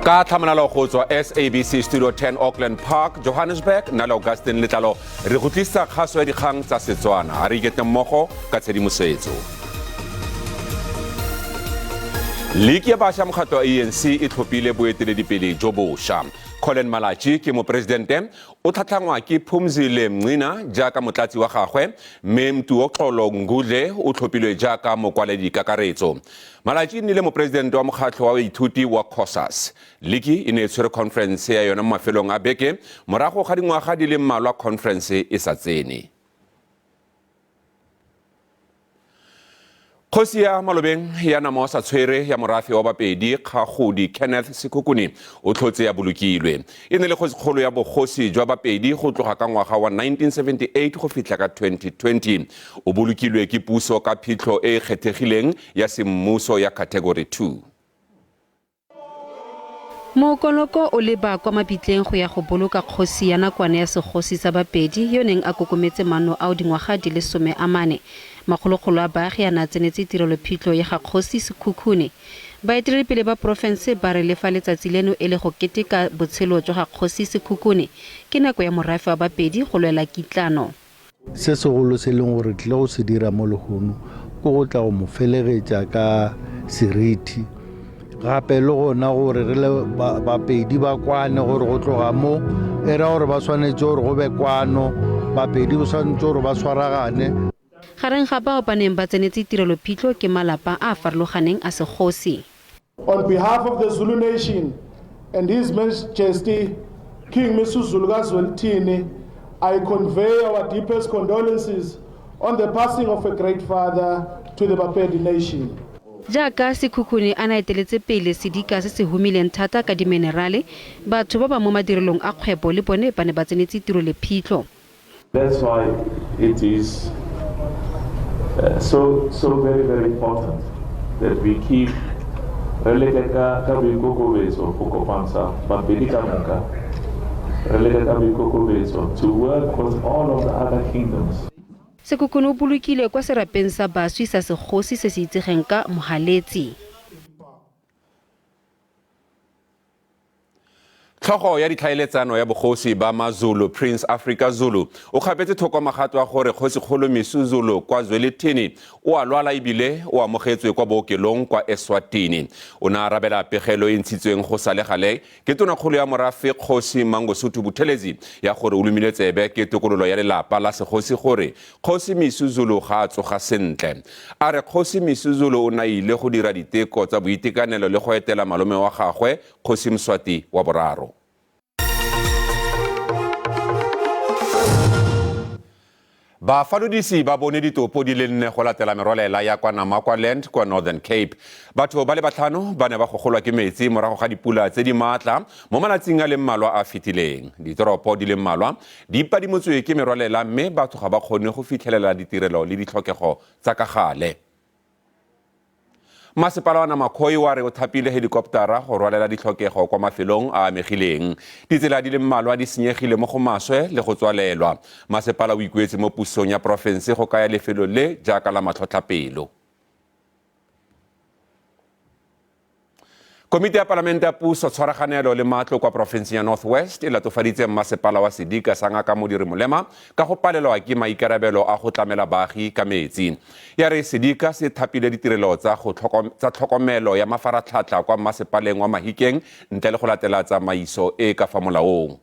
Ka tlhamalalo go tswa SABC Studio 10 Auckland Park, Johannesburg, nna le Augustine Letlalo re go tlisa kgaso ya dikgang tsa Setswana. A re iketle mmogo ka tshedimosetso. Liki ya bašwa mokgatlho wa ANC e tlhophile boeteledipele jo bosha. Colin Malatji ke moporesidente, o tlhatlhangwa ke Phumzile Mncina jaaka motlatsi wa gagwe, mme Mtuoxolo Ngudle o tlhophilwe jaaka mokwaledi kakaretso. Malatji e nnile moporesidente wa mokgatlho wa baithuti wa COSAS. Liki e ne e tshwere conference ya yona mo mafelong a beke morago ga dingwaga di le mmalwa conference e sa tsene. Kgosi ya malobeng ya nama wa sa tshwere ya morafe wa Bapedi, Kgagodi Kenneth Sekhukhune o tlhotse ya bolokilwe. E ne le kgosikgolo ya bogosi jwa Bapedi go tloga ka ngwaga wa 1978 go fitlha ka 2020. O bolokilwe ke puso ka phitlho e e kgethegileng ya semmuso ya Category 2. Mookoloko o leba kwa mabitleng go ya go boloka kgosi ya nakwana ya segosi sa Bapedi yo neng a kokometse manno ao dingwaga di le 40. Makgolokgolo a baagi a ne a tsenetse tirelophitlho ya ga kgosi Sekhukhune. Baeteledipele ba porofense ba re le fa letsatsi leno e le go keteka botshelo jwa ga kgosi Sekhukhune, ke nako ya morafe wa Bapedi go lwela kitlano. Se segolo se e leng gore tlile go se dira mo lehono ke go tla go mo felegetša ka seriti, gape le gona gore re le Bapedi ba kwane gore go tloga mo e ra gore ba swanetše gore go be kwano, Bapedi ba swanetše gore ba swaragane. Gareng ga bao ba neng ba tsenetse tirelophitlho ke malapa a a farologaneng a segosi. On behalf of the Zulu nation and His Majesty King Misuzulu kaZwelithini, I convey our deepest condolences on the passing of a great father to the Bapedi nation. Jaaka Sekhukhune a ne a eteletse pele sedika se se humileng thata ka dimenerale, batho ba ba mo madirelong a kgwebo le bone ba ne ba tsenetse tirolephitlho. That's why it is so so very very important that we keep re leke ka ka boikokobetso go kopantsha Bapedi ka moka, re leke ka boikokobetso to work with all of the other kingdoms. Sekhukhune o bolokilwe kwa serapeng sa baswi sa segosi se se itsegeng ka Mohaletsi. Tlhogo ya ditlhaeletsano ya bogosi ba Mazulu, Prince Africa Zulu, o kgapetse thoko magato a gore Kgosikgolo Misuzulu kwa Zwelithini o a lwala ebile o amogetswe kwa bookelong kwa Eswatini. O ne a arabela pegelo e ntshitsweng go sale gale ke tonakgolo ya morafe Kgosi Mangosuthu Buthelezi ya gore o lomile tsebe ke tokololo ya lelapa la segosi gore Kgosi Misuzulu ga a tsoga sentle. A re Kgosi Misuzulu o ne a ile go dira diteko tsa boitekanelo le go etela malome wa gagwe Kgosi Mswati wa boraro. Bafalodisi ba bone ditopo di le nne go latela merwalela ya kwa Namaqualand kwa Northern Cape. Batho ba le batlhano ba ne ba gogolwa ke metsi morago ga dipula tse di maatla mo malatsing a le mmalwa a fetileng. Ditoropo di le mmalwa di padimotswe ke merwalela mme batho ga ba kgone go fitlhelela ditirelo le ditlhokego tsa ka gale. Masepala wa Namakhoi wa re o thapile helikoptara go rwalela ditlhokego kwa mafelong a amegileng. Ditsela di le mmalwa di senyegile mo go maswe le go tswalelwa. Masepala o ikuetse mo pusong ya porofense go kaya lefelo le jaaka la matlhotlhapelo. Komiti ya Palamente ya Puso, Tshwaraganelo le Matlo kwa porofenseng ya North West e latofaditse mmasepala wa sedika sa Ngaka Modiri Molema ka go palelwa ke maikarabelo a go tlamela baagi ka metsi. Ya re sedika se thapile ditirelo tsa go tsa tlhokomelo ya mafaratlhatlha kwa mmasepaleng wa Mahikeng ntle le go latela tsamaiso e e ka fa molaong.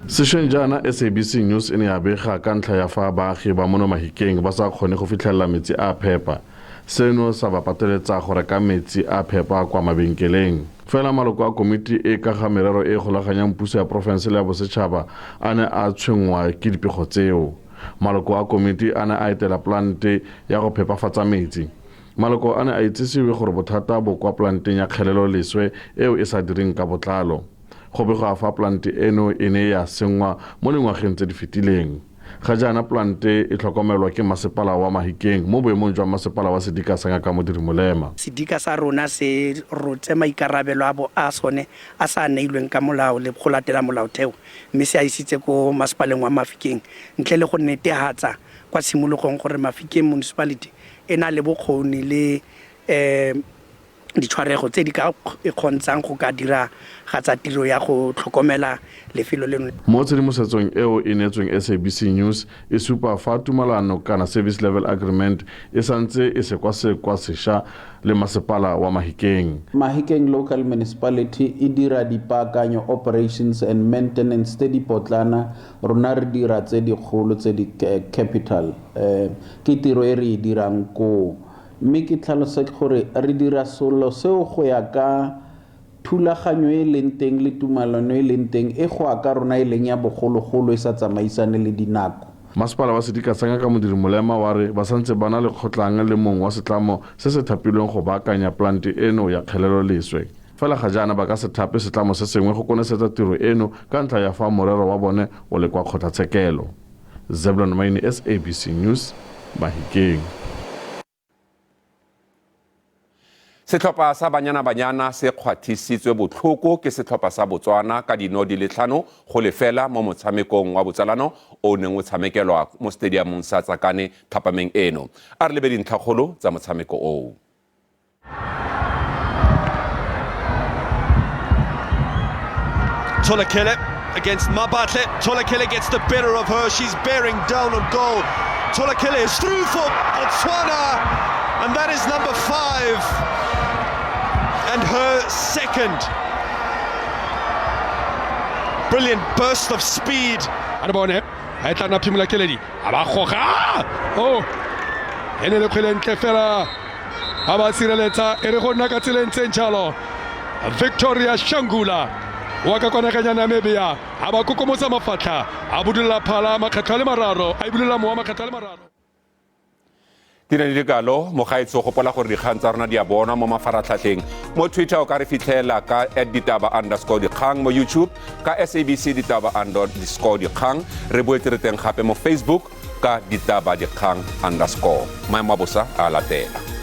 Sešweng jaana SABC News e ne ya bega ka ntlha ya fa baagi ba mono Mahikeng ba sa kgone go fitlhelela metsi a phepa. Seno sa ba pateletsa go reka metsi a phepa kwa mabenkeleng. Fela maloko a komiti e ka ga merero e e golaganyang puso ya porofense le ya bosetšhaba a ne a tshwenngwa ke dipego tseo. Maloko a komiti a ne a etela polante ya go phepafatsa metsi. Maloko a ne a itsisiwe gore bothata bo kwa polanteng ya kgelelo leswe eo e sa direng ka botlalo. Go begwa fa polante eno e ne ya senngwa mo dingwageng tse di fetileng. Ga jaana polante e tlhokomelwa ke masepala wa Mahikeng mo boemong jwa masepala wa sedika sa Ngaka Modiri Molema. Sedika sa rona se rotse maikarabelo a bo a sone a sa neilweng ka molao le go latela molaotheo mme se a isitse ko masepaleng wa Mafikeng ntle le go netehatsa kwa tshimologong gore Mafikeng Municipality e na le bokgoni le um Ditshwarego tse di ka e kgontshang go ka dira gatsa tiro ya go tlhokomela lefelo leno. Mo tshedimosetsong eo e neetsweng SABC News e supa fa tumalano kana service level agreement e santse e sekwasekwa sešwa le masepala wa Mahikeng. Mahikeng Local Municipality e dira dipaakanyo, operations and maintenance tse di potlana, rona re dira tse dikgolo tse di capital. Ke tiro e re e dirang koo. Mme ke tlhalose gore re dira selo seo go ya ka thulaganyo e leng teng le tumalano e leng teng e go ya ka rona e leng ya bogologolo e sa tsamaisane le dinako. Masepala wa sedika sa Ngaka Modiri Molema wa re ba santse ba na le kgotlang le mong wa setlamo se se thapilweng go baakanya polante eno ya kgelelo leswe. Fela ga jaana ba ka se thape setlamo se sengwe go konesetsa tiro eno ka ntlha ya fa morero wa bone o le kwa kgotlatshekelo. Zebulon Maine, SABC News, Mahikeng. Setlhopha sa Banyana Banyana se kgwathisitswe botlhoko ke setlhopha sa Botswana ka dino di le 5-0 mo motshamekong wa botsalano o neng o tshamekelwa mo stadiumong sa Tsakane thapameng eno. A re lebe dintlhakgolo tsa motshameko oo. Tholakele against Mabatle. Tholakele gets the better of her. She's bearing down on goal. Tholakele is through for Botswana, and that is number 5 and her second. Brilliant burst of speed. A re bone, a e tla nna phimola keledi, a ba goga. Oh, e ne le kgwele ntle fela, a ba sireletsa, e re go nna ka tsela e ntseng jalo. Victoria Shangula wa ka kwanaganya Namibia, a ba kokomosa mafatlha, a budulela phala makgetlho a le mararo, a ibulela mowa makgetlho a le mararo. Di ne di le kalo, mogaetsho, gopola gore dikgang tsa rona di a bonwa mo mafaratlhatlheng. Mo Twitter o ka re fitlhela ka at ditaba underscore dikgang, mo YouTube ka SABC ditaba underscore dikgang. Re boetse re teng gape mo Facebook ka ditaba dikgang underscore. Maemo a bosa a latela.